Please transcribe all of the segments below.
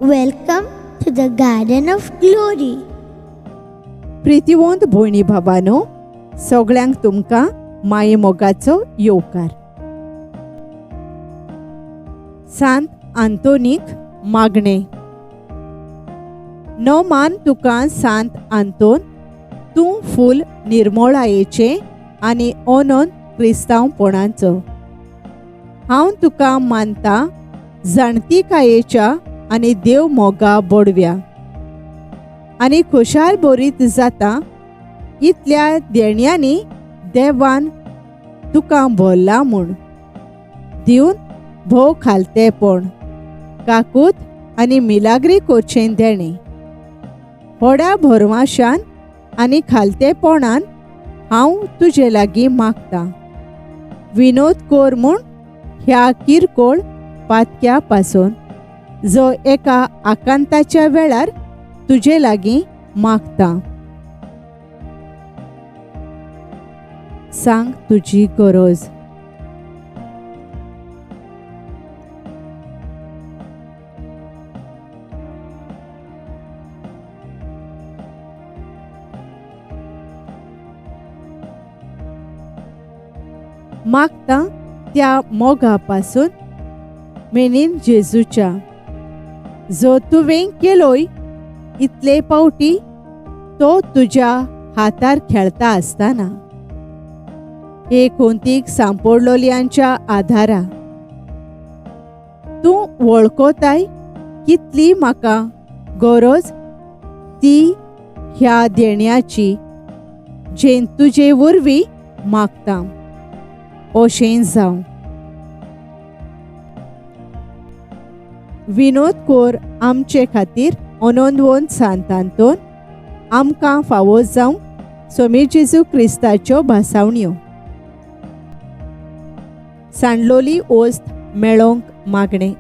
Welcome to the Garden of Glory. प्रितिवंत भयणी भावानो, सगळ्यांक तुमकां माये मोगाचो येवकार. सांत आंतोनीक मागणें. नोमान तुका सांत आंतोन, तूं फूल निर्मोळायेचें आनी अनंत क्रिस्तांवपणाचो. हांव तुका मानता जाणतिकायेच्या आनी देव मोगा बोडव्या आनी खुशाल बोरीत जाता इतल्या देण्यांनी देवान तुका भरला म्हूण दिवन भोव खालतेपण, काकूत आनी मिलाग्री करचें देणें. व्हडा भरवाशान आनी खालतेपणान हांव तुजे लागीं मागतां, विनोद कर म्हूण ह्या किरकोळ पातक्या पासून जो एका आकांताच्या वेळार तुजे लागीं मागता. सांग तुजी गरज. मागता त्या मोगा पासून मेनीन जेजूच्या, जो तुवें केलोय इतले पावटी तो तुज्या हातार खेळता आसतना हे कोंतीक सांपडलोल्यांच्या आधारा तूं वळखताय कितली म्हाका गरज ती ह्या देण्याची, जें तुजे वरवीं मागता. अशें जावं. विनोद कोर आमचे खातीर अनंदवंत सांत आंतोन, आमकां फावो जावंक सोमी जेजू क्रिस्ताच्यो भासावण्यो. सांडलोली ओस्त मेळोवंक मागणें.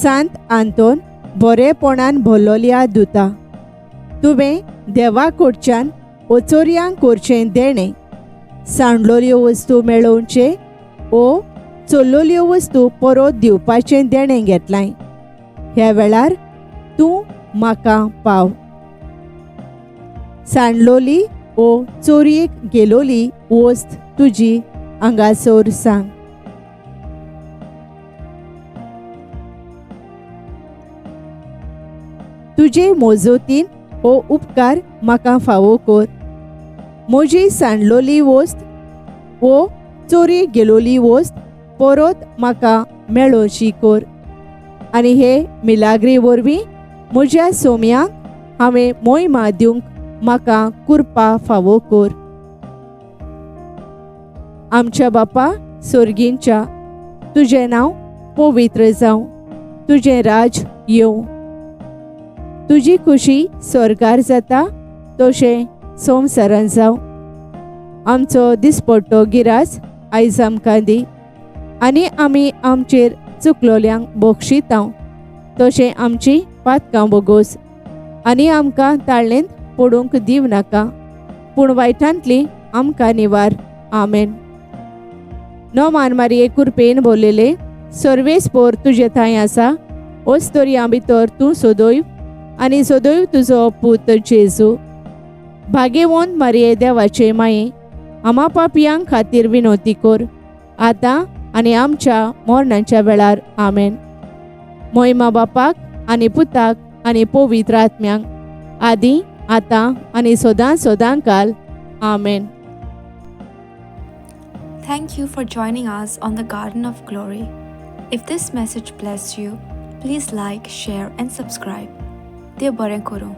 सांत आंतोन बरेपणान भरलोल्या दुता, तुवें देवा कडच्यान ओचोरयांक करचें देणें, सांडलोल्यो वस्तू मेळोवचे ओ चोरलोल्यो वस्तू परत दिवपाचें देणें घेतलाय. ह्या वेळार तूं म्हाका पाव. सांडलोली ओ चोरयेक गेलोली वस्त तुजी हांगासर सांग. तुजे मोजोतीन हो उपकार म्हाका फावो कर. म्हजी सांडलोली वस्त ओ चोरयेक गेलोली वस्त परत म्हाका मेळोवची कर आनी हे मिलाग्री वरवीं म्हज्या सोम्याक हांवें मोहिमा दिवंक म्हाका कुरपा फावो कर. आमच्या बापा सोर्गींच्या, तुजें नांव पवित्र जावं, तुजें राज येवं, तुजी खुशी स्वर्गार जाता तशें संवसारान जावं. आमचो दिसपट्टो गिरास आयज आमकां दी आनी आमी आमचेर चुकलोल्यांक बक्षितांव तशें आमची पातकां बोगोस आनी आमकां ताळ्ळेंत पडूंक दिव नाका, पूण वायटांतली आमकां निवार. आमेन. नोमान मारये कुरपेन बोललेले, सर्वेस पोर तुजे थंय आसा, ओस्तोरयां भितर तूं सोदोय आनी सोदोय तुजो पूत जेजू. भाग्यवंत मारये देवाचे माये, आमा पापयांक खातीर विनोती कर, आतां आनी आमच्या मरणाच्या वेळार. आमेन. मोहिमा बापाक आनी पुताक आनी पवित्र आत्म्यांक, आदी आतां आनी सदां सदां काल. आमेन. Thank you for joining us on the Garden of Glory. If this message blessed you, please like, share, and subscribe. देव बरें करूं.